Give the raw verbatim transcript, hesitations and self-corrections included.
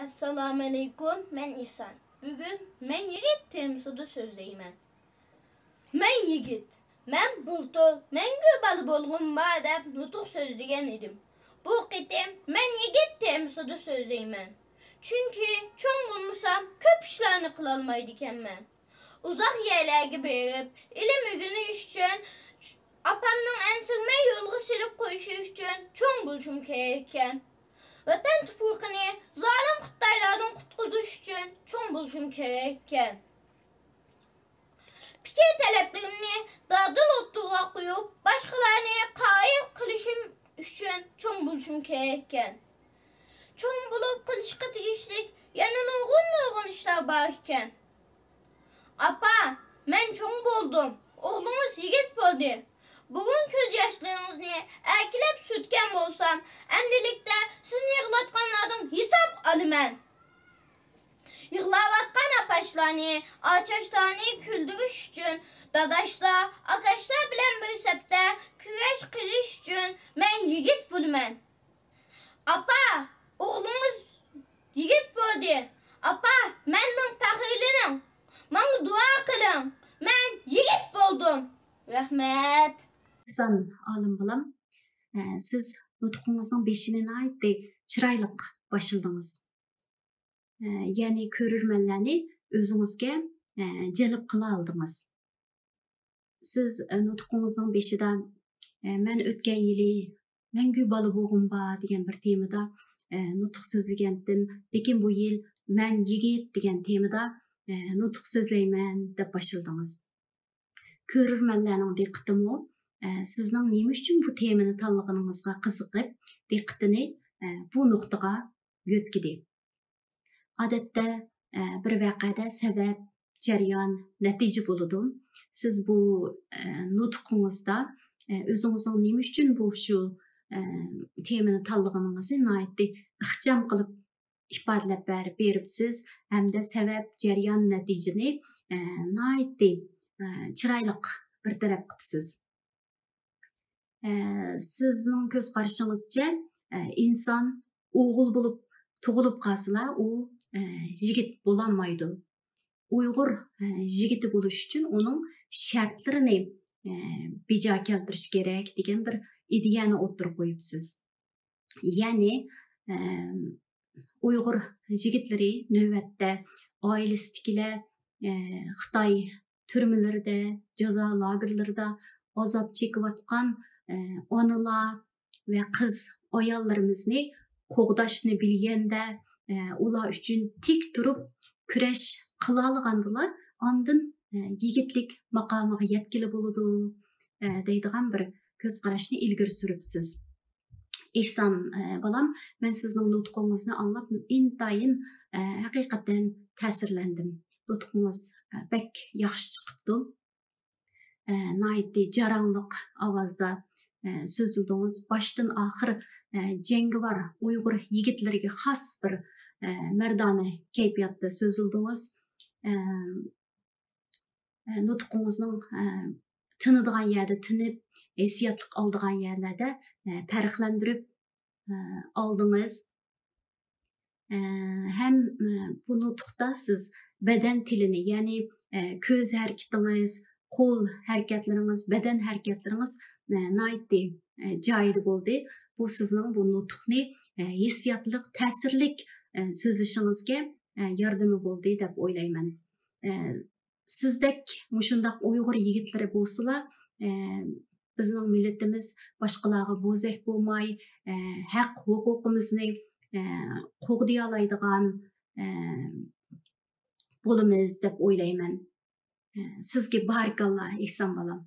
ئەسسالامۇئەلەيكۇم، مەن ئېھسان. بۈگۈن مەن يىگىت تېمىسىدا سۆزلەيمەن. مەن يىگىت. مەن بۇلتۇر مەڭگۈ بالا بولغۇم بار دەپ نۇتۇق سۆزلىگەن ئىدىم. بۇ قېتىم مەن يىگىت تېمىسىدا سۆزلەيمەن. چۈنكى چوڭ بولمىسام كۆپ ئىشلارنى قىلالمايدىكەنمەن. ئۇزاق يەرلەرگە بېرىپ ئىلىم ئۆگىنىش ئۈچۈن، ئاپامنىڭ ئەنسىرىمەي يولغا سېلىپ قويۇشى ئۈچۈن چوڭ بولۇشۇم كېرەككەن. ۋەتەن تۇپرىقىنى زالىم خىتايلاردىن قۇتقۇزۇش ئۈچۈن چوڭ بولۇشۇم كېرەككەن. پىكىر تەلەپلىرىمنى دادىل ئوتتۇرىغا قويۇپ، باشقىلارنى قايىل قىلىشىم ئۈچۈن چوڭ بولۇشۇم كېرەككەن. چوڭ بولۇپ قىلىشقا تېگىشلىك يەنە نۇرغۇن-نۇرغۇن ئىشلار بار ئىكەن. ئاپا، مەن چوڭ بولدۇم. ئوغلىڭىز يىگىت بولدى. بۈگۈن كۆز ياشلىرىڭىزنى ئەركىلەپ سۈرتكەن بولسام، ئەمدىلىكتە سىزنى يىغلاتقانلاردىن ھېساب ئالىمەن. يىغلاۋاتقان ئاپاشلارنى، ئاچاشلارنى كۈلدۈرۈش ئۈچۈن، داداشلار، ئاكاشلار بىلەن بىر سەپتە كۈرەش قىلىش ئۈچۈن مەن يىگىت بولىمەن. ئاپا، ئوغلىڭىز يىگىت بولدى. ئاپا، مەندىن پەخىرلىنىڭ. ماڭا دۇئا قىلىڭ. مەن يىگىت بولدۇم. رەھمەت. ئېھسان ئالىم بالام، ئە، سىز نۇتقىڭىزنىڭ بېشىنى ناھايىتى چىرايلىق باشلىدىڭىز. ئە، يەنى كۆرۈرمەنلەرنى ئۆزىڭىزگە، ئە، جەلپ قىلالىدىڭىز. سىز، ئە، نۇتقىڭىزنىڭ بېشىدا، ئە، مەن ئۆتكەن يىلى مەڭگۈ بالا بولغۇم بار دېگەن بىر تېمىدا، ئە، نۇتۇق سۆزلىگەنتىم، لېكىن بۇ يىل مەن يىگىت دېگەن تېمىدا، ئە، نۇتۇق سۆزلەيمەن دەپ باشلىدىڭىز. كۆرۈرمەنلەرنىڭ دىققىتىمۇ، ئە، سىزنىڭ نېمە ئۈچۈن بۇ تېمىنى تاللىغىنىڭىزغا قىزىقىپ، دىققىتىنى، ئە، بۇ نۇقتىغا يۆتكىدى. ئادەتتە، ئە، بىر ۋەقەدە سەۋەب، جەريان، نەتىجە بولىدۇ. سىز بۇ، ئە، نۇتقىڭىزدا، ئە، ئۆزىڭىزنىڭ نېمە ئۈچۈن بۇ شۇ، ئە، تېمىنى تاللىغىنىڭىزنى ناھايىتى ئىخچام قىلىپ ئىپادىلەپ بەر-، بېرىپسىز ھەمدە سەۋەب، جەريان، نەتىجىنى، ئە، ناھايىتى، ئە، چىرايلىق بىر تەرەپ قىپسىز. ئە، سىزنىڭ كۆز قارىشىڭىزچە، ئە، ئىنسان ئوغۇل بولۇپ تۇغۇلۇپ قالسىلا، ئۇ، ئە، يىگىت بولالمايدۇ. ئۇيغۇر، ئە، يىگىتى بولۇش ئۈچۈن ئۇنىڭ شەرتلىرىنى، ئە، بىجا كەلتۈرۈش كېرەك دېگەن بىر ئىدىيەنى ئوتتۇرىغا قويۇپسىز. يەنى، ئە، ئۇيغۇر يىگىتلىرى نۆۋەتتە ئائىلىسىدىكىلەر، ئە، خىتاي تۈرمىلىرىدە، جازا لاگېرلىرىدا ئازاب چېكىۋاتقان، ئە، ئانىلار ۋە قىز ئاياللىرىمىزنى قوغداشنى بىلگەندە، ئە، ئۇلار ئۈچۈن تىك تۇرۇپ كۈرەش قىلالىغاندىلا، ئاندىن، ئە، يىگىتلىك ماقامىغا يەتكىلى بولىدۇ، ئە، دەيدىغان بىر كۆز قاراشنى ئىلگىرى سۈرۈپسىز. ئېھسان، ئە، بالام، مەن سىزنىڭ نۇتقىڭىزنى ئاڭلاپ ئىنتايىن، ئە، ھەقىقەتەن تەسىرلەندىم. نۇتقىڭىز، ئە، بەك ياخشى چىقىپتۇ. ئە، ناھايىتى جاراڭلىق ئاۋازدا، ئە، سۆزلىدىڭىز. باشتىن ئاخىر، ئە، جەڭگىۋار ئۇيغۇر يىگىتلىرىگە خاس بىر، ئە، مەردانە كەيپىياتتا سۆزلىدىڭىز. ئە، ئە، نۇتقىڭىزنىڭ، ئە، تىنىدىغان يەردە تىنىپ، ھېسسىياتلىق ئالىدىغان يەرلەردە، ئە، پەرقلەندۈرۈپ، ئە، ئالدىڭىز. ئە، ھەم، ئە، بۇ نۇتۇقتا سىز بەدەن تىلىنى، يەنى، ئە، كۆز ھەرىكىتىڭىز، قول ھەرىكەتلىرىڭىز، بەدەن ھەرىكەتلىرىڭىز، ئە، ناھايىتى، ئە، جايىدا بولدى. بۇ سىزنىڭ بۇ نۇتۇقنى، ئە، ھېسسىياتلىق، تەسىرلىك، ئە، سۆزلىشىڭىزگە، ئە، ياردىمى بولدى دەپ ئويلايمەن. ئە، سىزدەك مۇشۇنداق ئۇيغۇر يىگىتلىرى بولسىلا، ئە، بىزنىڭ مىللىتىمىز باشقىلارغا بوزەك بولماي، ئە، ھەق ھوقۇقىمىزنى، ئە، قوغدىيالايدىغان، ئە، بولىمىز دەپ ئويلايمەن. ئە، سىزگە بارىكاللا، ئېھسان بالام.